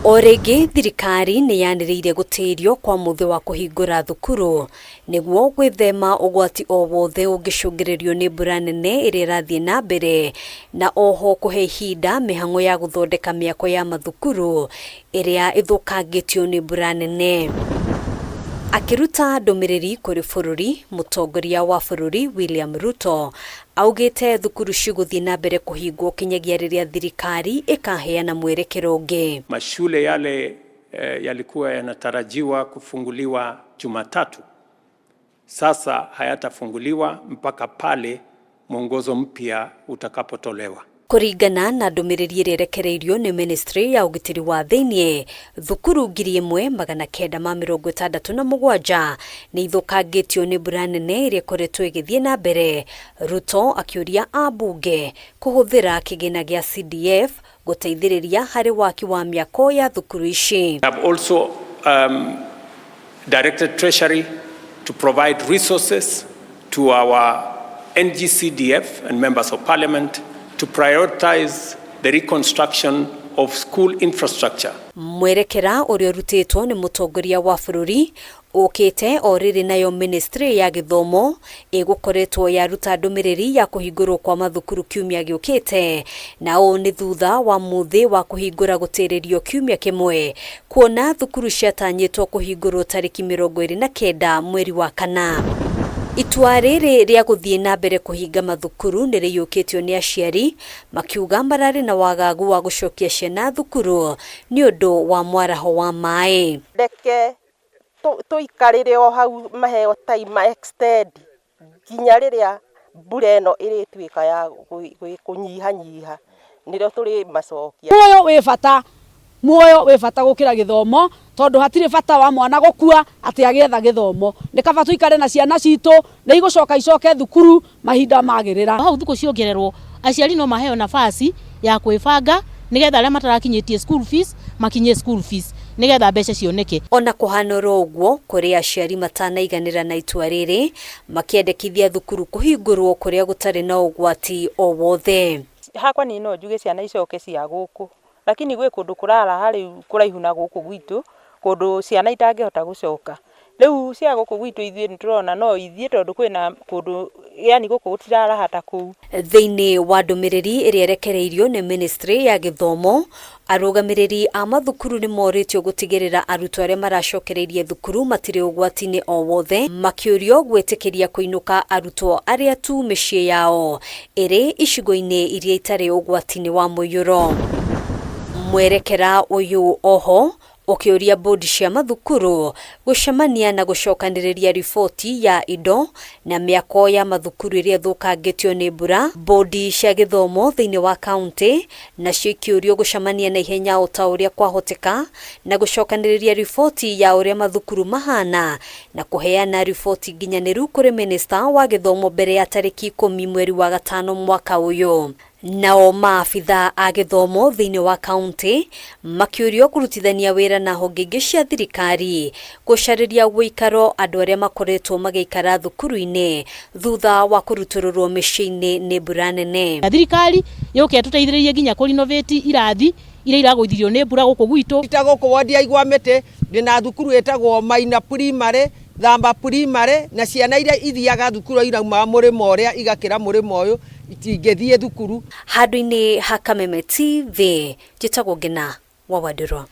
O rĩngĩ thirikari nĩ yanĩrĩire gũtĩrio kwa mũthĩ wa kũhingũra thukuru nĩguo gwĩthema ũgwati o wothe ũngĩcũngĩrĩrio nĩ mbura nene ĩrĩa ĩrathiĩ na mbere na oho kũhe ihinda mĩhang'o ya gũthondeka mĩako ya mathukuru ĩrĩa ĩthũkangĩtio nĩ mbura nene. Akĩruta ndũmĩrĩri kũrĩ bũrũri, mũtongoria wa bũrũri William Ruto Augĩte thukuru cigũthiĩ na mbere kũhingwo kinyagia rĩrĩa thirikari ĩkaheana mwerekero ũngĩ. Mashule yale yalikuwa yanatarajiwa kufunguliwa Jumatatu, sasa hayatafunguliwa mpaka pale mwongozo mpya utakapotolewa. Kũringana na ndũmĩrĩri ĩrĩa ĩrekereirio nĩ ministry ya ũgitĩri wa thĩinĩ, thukuru 1967 nĩ ithũkangĩtio nĩ mbura nene ĩrĩa ĩkoretwo ĩgĩthiĩ na mbere, Ruto akĩũria ambunge kũhũthĩra kĩgĩna gĩa CDF gũteithĩrĩria harĩ waki wa mĩako ya thukuru ici. I have also directed Treasury to provide resources to our NGCDF and members of parliament to prioritize the reconstruction of school infrastructure. Mwerekera ũrĩa ũrutĩtwo nĩ mũtongoria wa bũrũri ũkĩte o rĩrĩ nayo ministry ya gĩthomo ĩgũkoretwo yaruta ndũmĩrĩri ya kũhingũrwo kwa mathukuru kiumia gĩũkĩte, na ũũ nĩ thutha wa mũthĩ wa kũhingũra gũtĩrĩrio kiumia kĩmwe kuona thukuru ciatanyĩtwo kũhingũrwo tarĩki 29 mweri wa kana. Itua rĩrĩ rĩa gũthiĩ na mbere kũhinga mathukuru nĩ rĩiyũkĩtio nĩ aciari makiuga mararĩ na wagagu wa gũcokia ciana thukuru nĩ ũndũ wa mwaraho wa maĩ. Reke tũikarĩre o hau maheo time extend nginya rĩrĩa mbura ĩno ĩrĩtuĩka ya kũnyihanyiha nĩrĩo tũrĩmacokia. Muoyo wĩ bata, muoyo wĩ bata gũkĩra gĩthomo, tondũ hatirĩ bata wa mwana gũkua atĩ agĩetha gĩthomo. Nĩ kaba tũikare na ciana citũ, nĩ igũcoka icoke thukuru mahinda magĩrĩra. Hau thukũ ciongererwo, aciari no maheo nafasi ya kwĩbanga nĩgetha arĩa matarakinyĩtie school fees makinyie school fees nĩgetha mbeca cioneke. Ona kũhana oro ũguo, kũrĩ aciari matanaiganĩra na itua rĩrĩ, makĩendekithia thukuru kũhingũrwo kũrĩa gũtarĩ na ũgwati o wothe. Hakwa niĩ no njuge ciana icoke cia gũkũ, lakini gwĩ kũndũ kũraraha rĩu kũraihu na gũkũ gwitũ, kũndũ ciana itangĩhota gũcoka. Rĩu cia gũkũ gwitũ ithuĩ nĩ tũrona no ithiĩ tondũ kwĩna kũndũ, yani gũkũ gũtiraraha ta kũu. Thĩinĩ wa ndũmĩrĩri ĩrĩa ĩrekereirio nĩ ministry ya gĩthomo, arũgamĩrĩri a mathukuru nĩ morĩtio gũtigĩrĩra arutwo arĩa maracokereirie thukuru matirĩ ũgwati-inĩ o wothe, makĩũrio gwĩtĩkĩria kũinũka arutwo arĩa tu mĩciĩ yao ĩrĩ icigo-inĩ iria itarĩ ũgwati-inĩ wa mũiyũro. Mwerekera ũyũ oho ũkĩũria bodi cia mathukuru gũcemania na gũcokanĩrĩria riboti ya indo na mĩako ya mathukuru ĩrĩa ĩthũkangĩtio nĩ mbura. Bodi cia gĩthomo thĩinĩ wa kaunti nacio ikĩũrio gũcemania na ihenya o ta ũrĩa kwahoteka na gũcokanĩrĩria riboti ya ũrĩa mathukuru mahana na kũheana riboti nginyanĩru kũrĩ minista wa gĩthomo mbere ya tarĩki 10 mweri wa gatano mwaka ũyũ. Nao maabitha a gĩthomo thĩinĩ wa kaunti makĩũrio kũrutithania wĩra na honge ingĩ cia thirikari gũcarĩria ũikaro andũ arĩa makoretwo magĩikara thukuru-inĩ thutha wa kũrutũrũrwo mĩciĩ-inĩ nĩ mbura nene. Thirikari yũke ĩtũteithĩrĩrie nginya kũ renovate irathi iria iragũithirio nĩ mbura gũkũ gwitũ. Ta gũkũ wodi ya Igwamĩtĩ ndĩna thukuru ĩtagwo Maina Primary, Thamba Primary, na ciana iria ithiaga thukuru iraumaga mũrĩmo ũrĩa igakĩra mũrĩmo ũyũ itingĩthiĩ thukuru. Handũ-inĩ ha Kameme TV, njĩtagwo Ngĩna wa Wandũrũ.